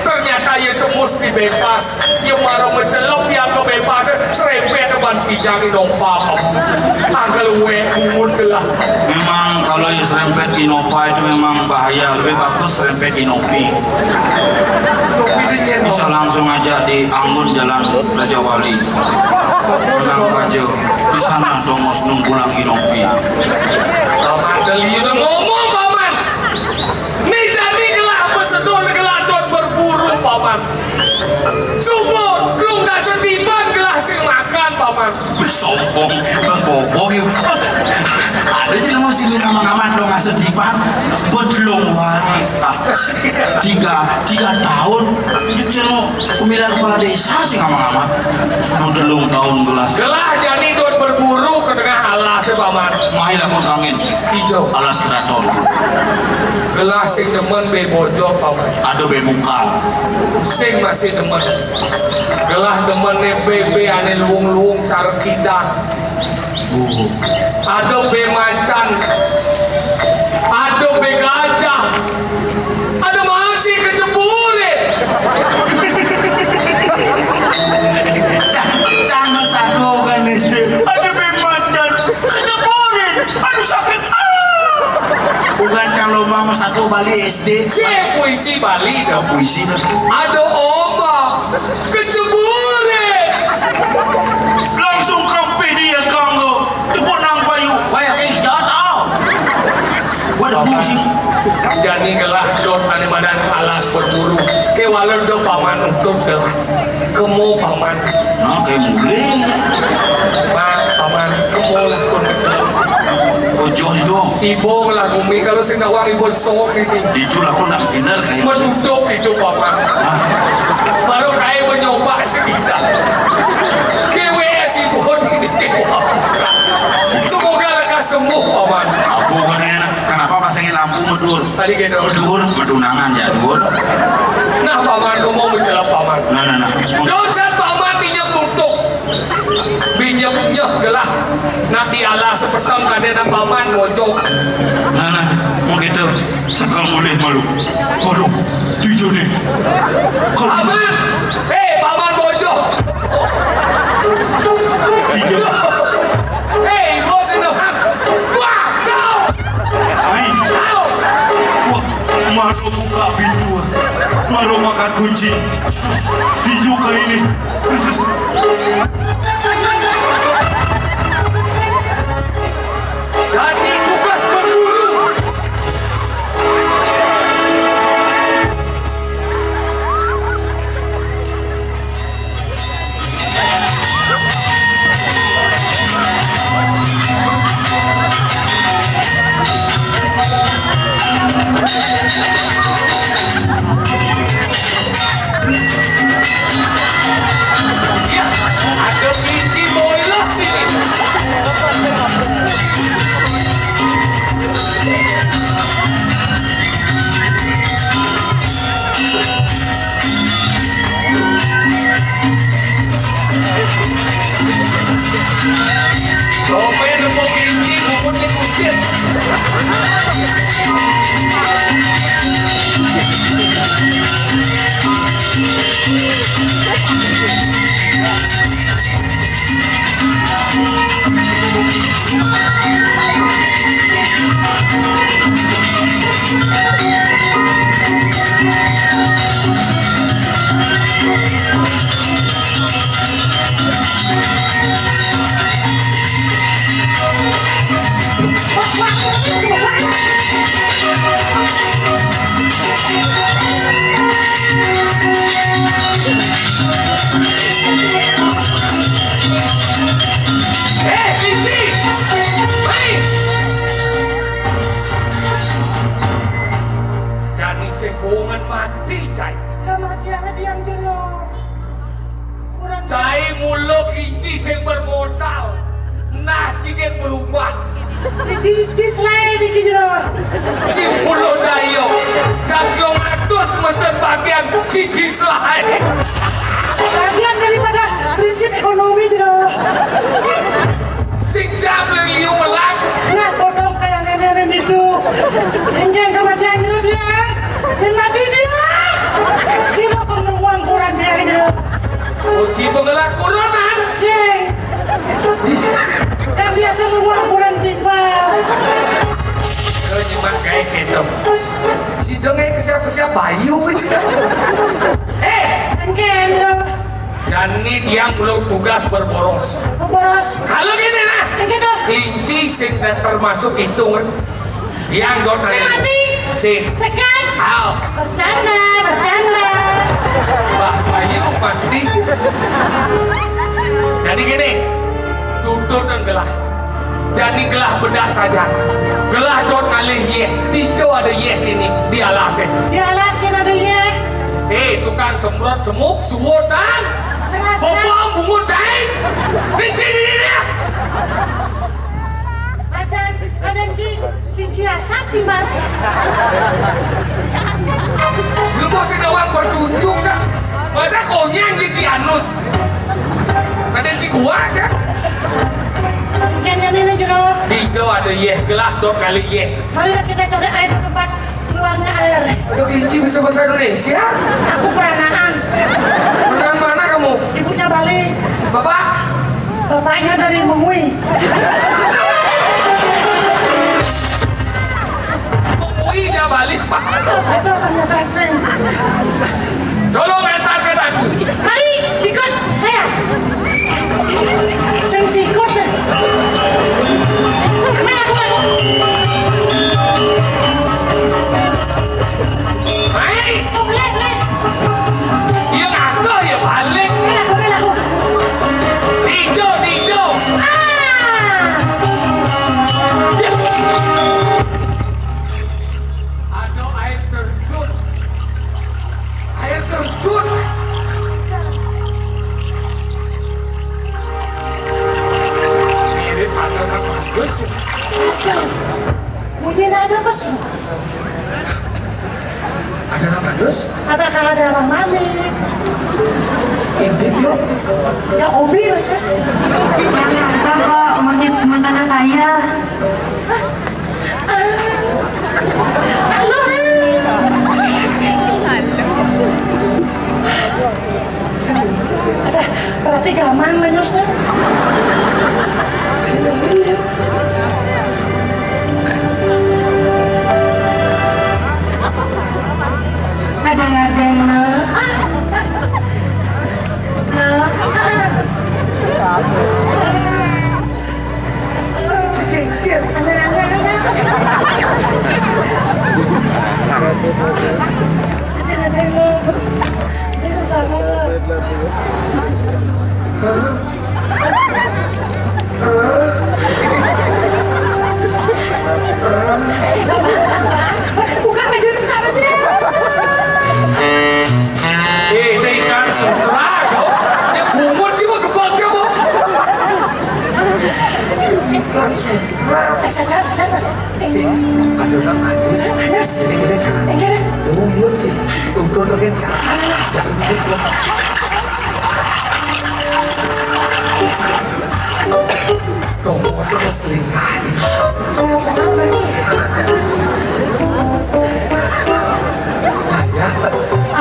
Ternyata ya tembus dibebas. Ya maro ngecelep ya kebebas. Serempet ban kijang inompa. Angkel wé bungut gelah. Memang kalau yang serempet inompa itu memang bahaya. Lebih bagus serempet inopi. Inopi itu nyén, bisa langsung aja dianggun jalan Raja Wali. Tenang aja. Di sana dongos nunggulang inopi. Paman Deli udah ngomong, Paman. Nih jani gelah pesedul gelah dot berburu, Paman. Subuh, gelung dasar tiban gelah sing makan, Paman. Sombong, mas bobo gitu. Ada jelema sing ngamat-ngamat lo ngasih tiban, bet lo wani. Ah, tiga, tiga tahun, itu jelema pemilihan kepala desa sih ngamat-ngamat. Sudah telung tahun gelah. Gelah jani dot berburu ke tengah alas ya, Paman. Main aku kangen. Ijo. Alas keraton. Gelah sing demen bé bojog, Paman. Aduh, bé buka. Sing masih demen. Gelah demen né bé, bé ané luung-luung cara kita. Aduh, bé macan. Aduh, bé gajah. Aduh, masih kecebur. Cang, cang satu kan S D. Aduh, bé macan. Kecebur. Aduh, sakit. Ah. Bukan kalau mama satu Bali S D. Si puisi Bali dong. Puisi dong. Aduh, ombak. Kecebur. Langsung kampé dia kanggo. Tepuk nang payu. Wayah, eh, jangan, ah. Waduh, puisi. Jani gelah dot ané badan alas berburu. Ké waler dot Paman untut gelah. Kemo, Paman. Nah, kayak mulih. Pak, Paman, kemo lah kun kecil. Ojo itu. Ibu lah bumi kalau sing nawang ibu sok ini. Itu lah kun nak bener kayak. Menutup itu, Paman. Hah? Baru kayak mencoba sekitar. K W S ibu ini. Semoga lekas sembuh, Paman. Apa kan enak? Kenapa pasangin lampu medur? Tadi gitu. Medur, medunangan ya, dur. Nah, Paman, aku mau mencelap, Paman. Nah, nah, nah. Dosa Paman minyak untuk. Minyak-minyak gelah. Nanti Allah sepetang kadé nang Paman bojog. Nah, nah, mau gitu. Cekal mulih malu. Waduh, jujur nih. Kalau Paman, eh, Paman bojog. Jujur. Hei, bos itu, ha? Wah, kau! Hai. Kau! Wah, maro buka pintu. Maro makan kunci. Dijuka ini. Jadi tugas berburu. Jani sing bongan mati, cai. Kamatian tiang jero. Kurang. Cai mula kelinci sing bermodal. Nah, cilik berubah. Kelinci selain iki jero. Cai mula daya. Jam telung atus mesen bagian cilik selain. Bagian daripada prinsip ekonomi jero. Sing jam liu melang. Nah, bodong kayak nenek itu. Enggak kamatian jero dia. Yang mati dia. Sira kok nunggu angkuran dia jero. Uji pengelah kuronan. Sing. Yang biasa nunggu angkuran timpal. Kalau nyimak kayak gitu. Sidong kayak kesiap-kesiap bayu gitu. Eh, enggak jero. Jani tiang belum tugas berboros. Berboros. Kalau gini nah. Enggak dong. Kelinci sing termasuk hitungan. Yang dot sing mati. Sing. Sekan. Aw. Bercanda, bercanda. Bah, bayu mati. Jadi gini, duduk dan gelah. Jani gelah bedak saja. Gelah dot ngalih yeh. Dijo ada yeh ini. Di alas eh. Di alas ini ada yeh. Eh, tukang semprot semuk, suwotan. Sengaja. Bopong, bungut, cai. Licin ini dia. Acan, ada ki, kinci asap di mana? Lu mau sih doang pertunjukan. Masa konyang di Cianus? Ada si gua aja. Ikannya ini jero. Hijau ada yeh, gelah dua kali yeh. Marilah kita cari air ke tempat keluarnya air. Aduh, kelinci bisa bahasa Indonesia? Aku peranaan. Peranaan mana kamu? Ibunya Bali. Bapak? Bapaknya dari Mengui. Mengui dia Bali, Pak. Itu ternyata sing. Tolong antarkan aku. Mari, ikut saya. Sing sikut deh. Mari aku, aku. Hei! Tunggu, leh, leh. Iya ngaco, ya balik. Mari aku, mari aku. Dijo, dijo. Ah! Ya. Ada air terjun. Air terjun. Mirip ada anak bagus. Astaga. Mungkin ada pesan. Ada anak bagus? Apakah ada orang mami? Intip yuk. Ya, Obi, Mas, ya. Yang apa kok? Mungkin teman anak kaya. Ada, berarti gaman, Mas Yus, ya? Ini nungguin, ya? Ada ngadeng, lo. Lo. Sedikit. Ada, ada, ada. Ada, ada, lo. Ini susah banget. Hah? Bukan aja, bukan aja. Eh, itu ikan sutra, kok. Ya, bungut sih, mau gebak, ya, mau. Ikan sutra. Eh, saya, saya, saya, saya. Eh, aduh, nak bagus. Bagus. Ini, ini, jangan. Ini, ini. Buyut sih. Udah, udah, jangan. Jangan, jangan. Tuh, masuk ke selingkuh. Sayang sekali. Ya,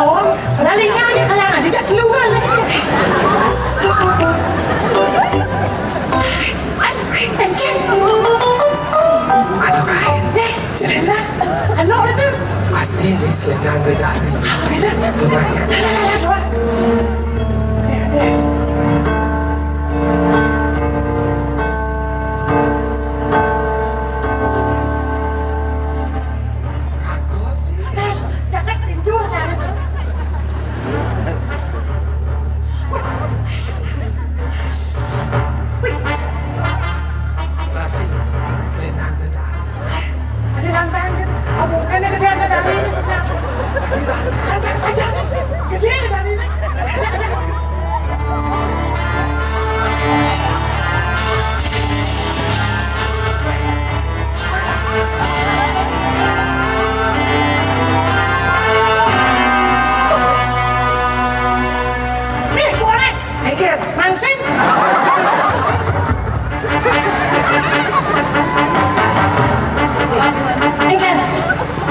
awon, berani nyanyi kalau nggak dijak keluar lagi. Ay, ay, thank you. Aduh, kain. Eh, Selena, anu itu. Pasti ini Selena Andri Dari. Beda. Coba ya. Lah, lah, lah, lah, coba. Ada, ada. Kados, kados, jagat pintu sana tuh. Wih. Terima kasih. Selendang dari. Ada lantang gitu. Omongannya gede ada dari ini sebenarnya. Ada lantang saja nih.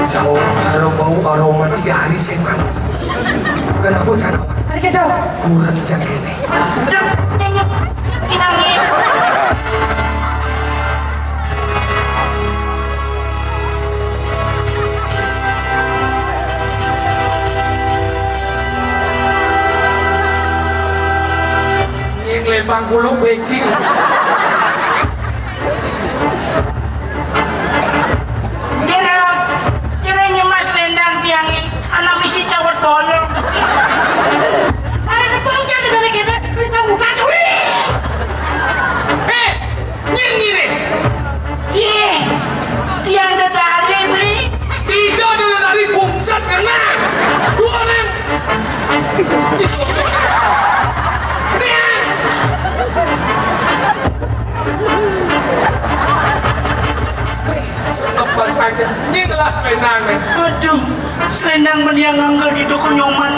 Jauh, jauh bau aroma tiga hari sing mandi. Kenapa cara? Hari kita. Kurang cak ini. Duh, nyenyek. Inangin. Yang lempang kulo beking. Kira, kira nyemas lendang tiangnya, anak misi cawat bolong. Ada di puncak dari kita, kita muka suwi. Eh, nying ini. Iya, tiang dedari beli. Tiga dedari bungsat kena. Dua orang. Apa saja? Nying lah selendang. Aduh, selendang mendiang nganggur di toko nyoman.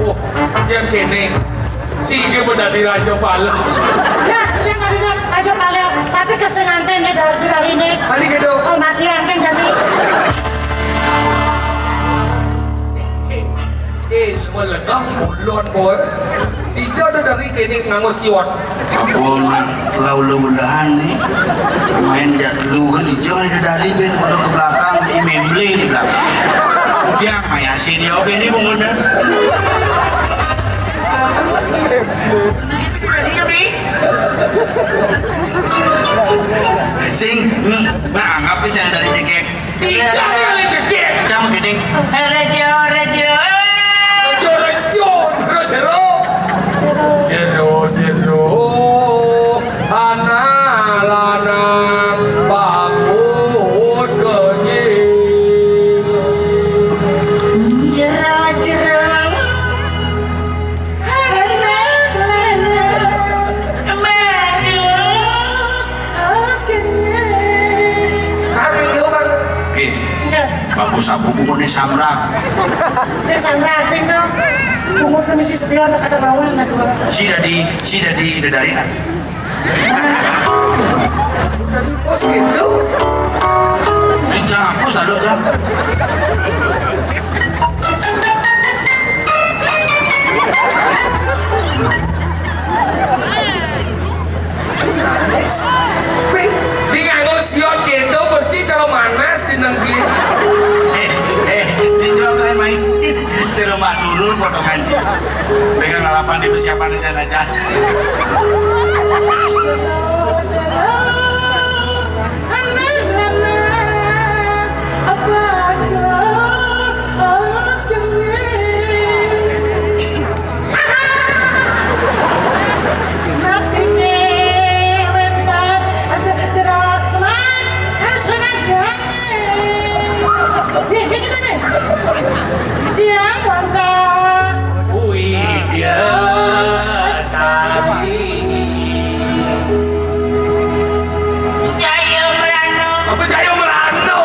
Oh, yang kene. Cike menjadi raja pala. Nah, jangan dari raja pala, tapi kesenganten ya dari, dari ini. Tadi gitu. Kalau mati angin jadi. Eh, ilmu lengah, kulon, boy. Ijo ada dari kene nganggo siwat. Apa nang telah ulah-ulahan nih? Main jadlu kan ijo ada dari ben malu ke belakang, di memble di belakang. Udah, mayasin ya, oke, ini bangunnya. Sing, nah, anggap aja dari cekek. Ijang yang lecegek. Cang gini. Rejo, rejo. Rejo, rejo, jero, jero. Jero, jero. Anak lanang bagus kenyil. Jero, jero. Anak lanang bagus. Kami yo, Bang. Eh, bagus aku bukannya samrak. Saya samrak sing dong. Pungut kami si setia anak ada lawan aku. Si dari, si dari, dari. Dari bos gitu. Ini cang aku salut cang. Nice. Wih, di nganggo siot kendo, perci cara manas di nengki. Eh, eh, di jual keren main. Cara Mak Nurul potongan sih. Pegang lalapan di persiapan aja aja. Wih, dia. Jaya Merano. Apa Jaya Merano?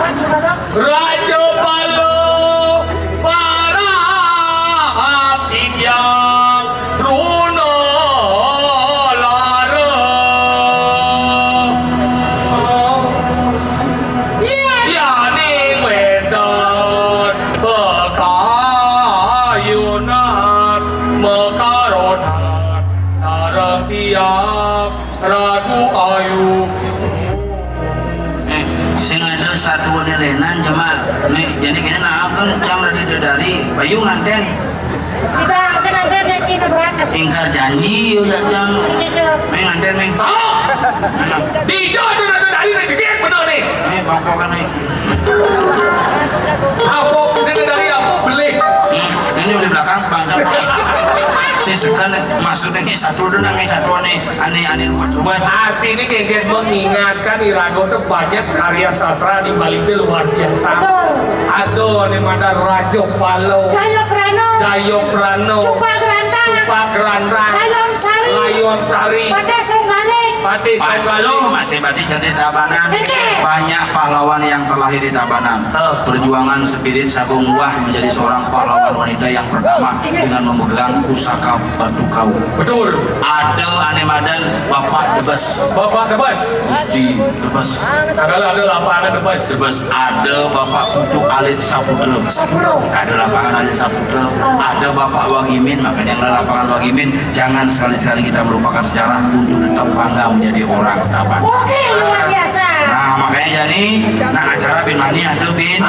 Apa coba dong? Raja Palo para abdi yang Truna Lara. Iya. Yaning wedan pekayunan mekaronan sareng tiang Ratu Ayu. Eh, sing ada satuan lenan, Jamal. Nih, jadi gini, nah, kan cang dari dari bayu nganten. Sudah, sing ada dia Cina beratas. Ingkar janji, yo datang. Gitu. Nih, nganten, nih. Oh! Mana? Di hijau tuh, Ratu dari rezeki bener nih. Nih, bangkokan, nih. Apa? Dia dari apa? Beli. Hmm, ini udah belakang, bangga. Si sekan, maksudnya ini satu, udah namanya satu, nih. Ani-ani ruwet-ruwet. Arti ini kayak mengingatkan Irago tuh banyak karya sastra di Bali itu luar biasa. Betul. Aduh, ini ada Rajo Palo. Jaya Prano. Jaya Prano. Cupak Gerantang. Cupak Gerantang. Layon Sari. Layon Sari. Patih Sunggaling. Patih Sunggaling. Aduh, masih badi jadi tabanan. Oke. Banyak pahlawan yang lahir di Tabanan. Perjuangan spirit sagung wah menjadi seorang pahlawan wanita yang pertama dengan memegang pusaka batu kau. Betul. Ada ane madan Bapak Debes. Bapak Debes. Gusti Debes. Adalah ada lapangan Debes. Debes, ada Bapak Putu Alit Saputra. Saputra. Ada lapangan Alit Saputra. Ada Bapak Wagimin, makanya ada lapangan Wagimin. Jangan sekali-sekali kita melupakan sejarah untuk tetap bangga menjadi orang Tabanan. Oke, luar biasa. Nah, makanya jadi, nah, acara bin mani ada bin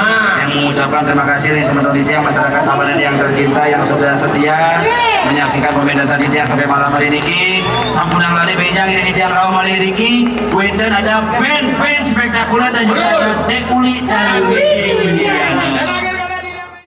yang mengucapkan terima kasih nih sama titiang masyarakat Tabanan yang tercinta yang sudah setia menyaksikan pementasan titiang sampai malam hari niki. Sampun yang lali benjang ini titiang rauh malih niki. Wenten ada band-band spektakuler dan juga ada Dek Uli dan Widi Widiana.